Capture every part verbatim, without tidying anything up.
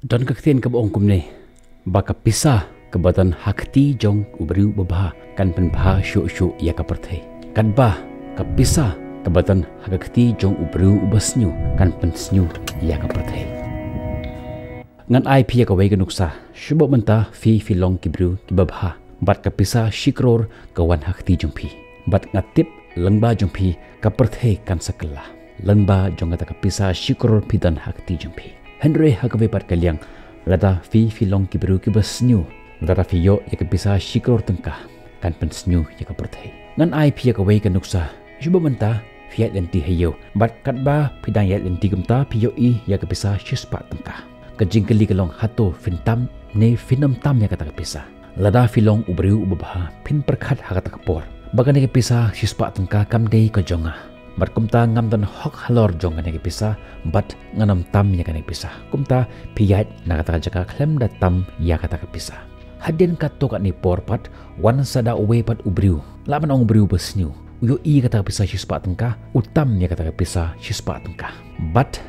Don ka ktien kaba ong kumne, ba ka pisa kaba don ha kti jong u briew uba bha kan pynbha shuh shuh ïa ka pyrthei. Katba ka pisa kaba don ha ka kti jong u briew uba sniew kan pynsniew ïa ka pyrthei. Ngan ai phi ïa kawei ka nuksa, shu bok mynta phi phi long ki briew kiba bha, bad ka pisa shi klur ka wan ha kti jong phi. Bad nga tip lyngba jong phi ka pyrthei kan sa kylla. Lyngba jong kata ka pisa shi klur phi don ha kti jong phi. Hynrei ha kawei pat ka liang, lada phi phi long ki briew kiba sniew, lada phi ïoh ïa ka pisa shi klur tyngka, kan pynsniew ïa ka pyrthei. Ngan ai phi ïa kawei ka nuksa, shu bok mynta phi ïaid lynti ha ïew, bad katba phi dang ïaid lynti kumta phi ïohi ïa ka pisa shispah tyngka. Ka jingkylli ka long, hato phin tam ne phin ym tam ïa kata ka pisa? Lada phi long u briew uba bha, phin pyrkhat ha kata ka por ba kane ka pisa shispah tyngka kam dei ka jong nga, bad kumta ngam don hok halor jong kane ka pisa, bad ngan ym tam ïa kane ka pisa. Kumta phi ïaid na kata ka jaka khlem da tam ïa kata ka pisa. Hadien katto katne por pat, wan sa da uwei pat u briew, lah ban ong u briew ba sniew, u ïohi kata ka pisa shispah tyngka, u tam ïa kata ka pisa shispah tyngka. Bad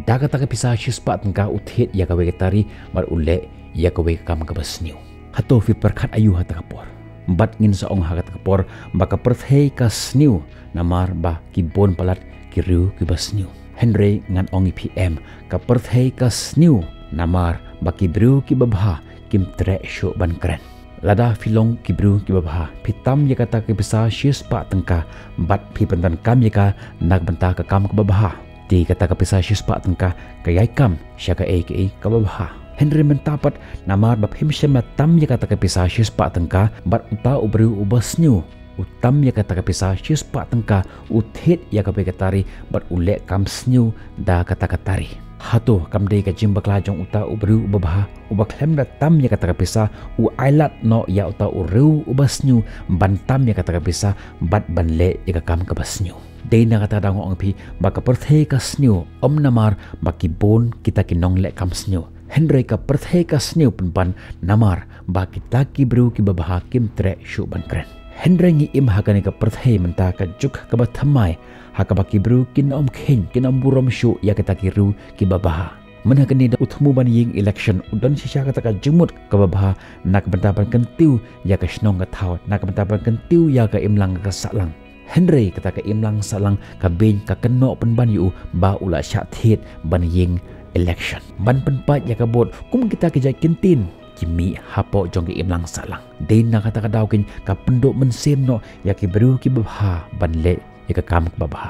da kata ka pisa shispah tyngka u thied ïa kawei ka tari, bad u leh ïa kawei ka kam kaba sniew. Hato phi pyrkhat aïu ha kata ka por? Bad ngin sa ong ha kata ka por ba ka pyrthei ka sniew namar ba ki bun palat ki briew kiba sniew. Hynrei ngan ong ïa phi, em, ka pyrthei ka sniew namar ba ki briew kiba bha kim treh shuh ban kren. Lada phi long ki briew kiba bha, phi tam ïa kata ka pisa shispah tyngka, bad phi pyndonkam ïa ka na ka bynta ka kam kaba bha, te kata ka pisa shispah tyngka ka ïai kam sha kaei kaei kaba bha. Hynrei mynta pat, namar ba phim shym la tam ïa kata ka pisa shispah tyngka, bad uta u briew uba sniew u tam ïa kata ka pisa shispah tyngka, u thied ïa kawei ka tari, bad u leh kam sniew da kata ka tari. Hato kam dei ka jingbakla jong uta u briew uba bha, uba khlem da tam ïa kata ka pisa, u ailad noh ïa uta u briew uba sniew ban tam ïa kata ka pisa, bad ban leh ïa ka kam kaba sniew? Dei na kata ka daw nga ong ïa phi ba ka pyrthei ka sniew, ym namar ba ki bun kita ki nongleh kam sniew, hynrei ka pyrthei ka sniew pynban namar ba kita ki briew kiba bha kim treh shuh ban kren. Hynrei ngi im ha kane ka pyrthei mynta ka juk kaba thymmai, ha kaba ki briew kin ym kheiñ, kin ym burom shuh ïa kita ki briew kiba bha. Mynta kane da u thmu ban ïeng election, u don shisha kata ka jingmut kaba bha na ka bynta ban kyntiew ïa ka shnong ka thaw, na ka bynta ban kyntiew ïa ka imlang ka sahlang. Hynrei kata ka imlang sahlang ka beiñ, ka kynnoh pynban ïa u ba u la shah thied ban ïeng election, ban pynpait ïa ka vote. Kum kita ki jait kyntien ki mih hapoh jong ka imlang sahlang. Dei na kata ka daw keiñ ka pynduh mynsiem noh ïa ki briew kiba bha ban leh ïa ka kam kaba bha.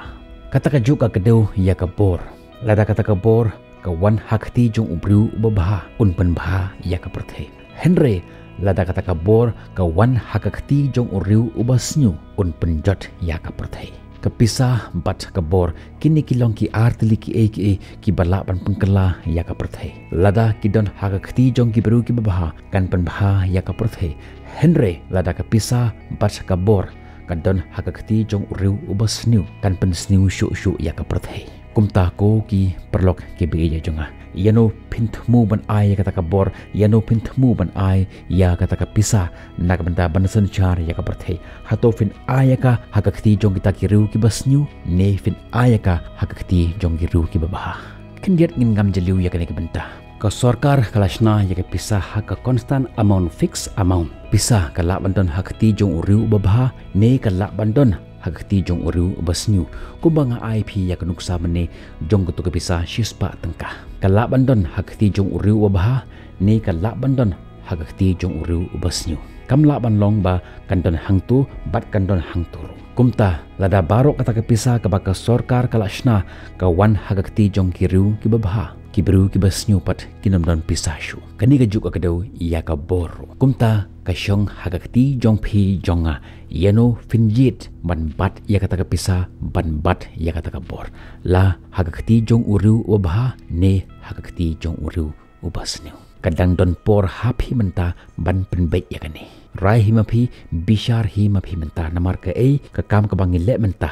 Kata ka juk ka kdew ïa ka bor. Lada kata ka bor ka wan ha kti jong u briew uba bha, un pynbha ïa ka pyrthei. Hynrei lada kata ka bor ka wan ha ka kti jong u briew uba sniew, un pynjot ïa ka pyrthei. Ka pisa bad ka bor, kine ki long ki ar tylli kiei kiei kiba lah ban pynkylla ïa ka pyrthei. Lada ki don ha ka kti jong ki briew kiba bha, kan pynbha ïa ka pyrthei. Hynrei lada ka pisa bad ka bor ka don ha ka kti jong u briew uba sniew, kan pynsniew shuh shuh ïa ka pyrthei. Kumta ko ki paralok kiba ïeit jong nga, ïano phin thmu ban ai ïa kata ka bor, ïano phin thmu ban ai ïa kata ka pisa na ka bynta ban synshar ïa ka pyrthei? Hato phin ai ïa ka ha ka kti jong kita ki briew kiba sniew, ne phin ai ïa ka ha ka kti jong ki briew kiba bha? Khyndiat ngin ngam jylliew ïa kane ka bynta. Ka sorkar ka la shna ïa ka pisa ha ka constant amount, fixed amount. Pisa ka lah ban don ha ka kti jong u briew uba bha, ne ka lah ban don ha ka kti jong u briew uba sniew. Kumba nga ai phi ïa ka nuksa mynne jong kato ka pisa shispah tyngka, ka lah ban don ha ka kti jong u briew uba bha, ne ka lah ban don ha ka kti jong u briew uba sniew. Kam lah ban long ba kan don hangto bad kan don hangto ruh. Kumta lada baroh kata ka pisa kaba ka sorkar ka la shna ka wan ha ka kti jong ki briew kiba bha, ki briew kiba sniew pat kin ym don pisa shuh. Kane ka juk ka kdew ïa ka bor ruh. Kumta ka shong ha ka kti jong phi jong nga, ïano phin jied ban bat ïa kata ka pisa, ban bat ïa kata ka bor? La ha ka kti jong u briew uba bha, ne ha ka kti jong u briew uba sniew? Ka dang don por ha phi mynta ban pynbeit ïa kane. Rai hi ma phi, bishar hi ma phi mynta, namar kaei ka kam kaba ngi leh mynta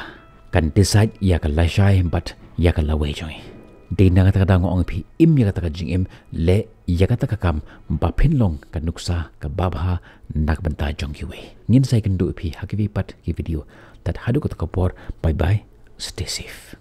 kan decide ïa ka lashai bad ïa ka lawei jong ngi. Dei na kata ka daw nga ong ïa phi, im ïa kata ka jingim, leh ïa kata ka kam ba phin long ka nuksa kaba bha na ka bynta jong kiwei. Ngin sa ïakynduh ïa phi ha kiwei pat ki video. Tad haduh kata ka por, bye bye, stay safe.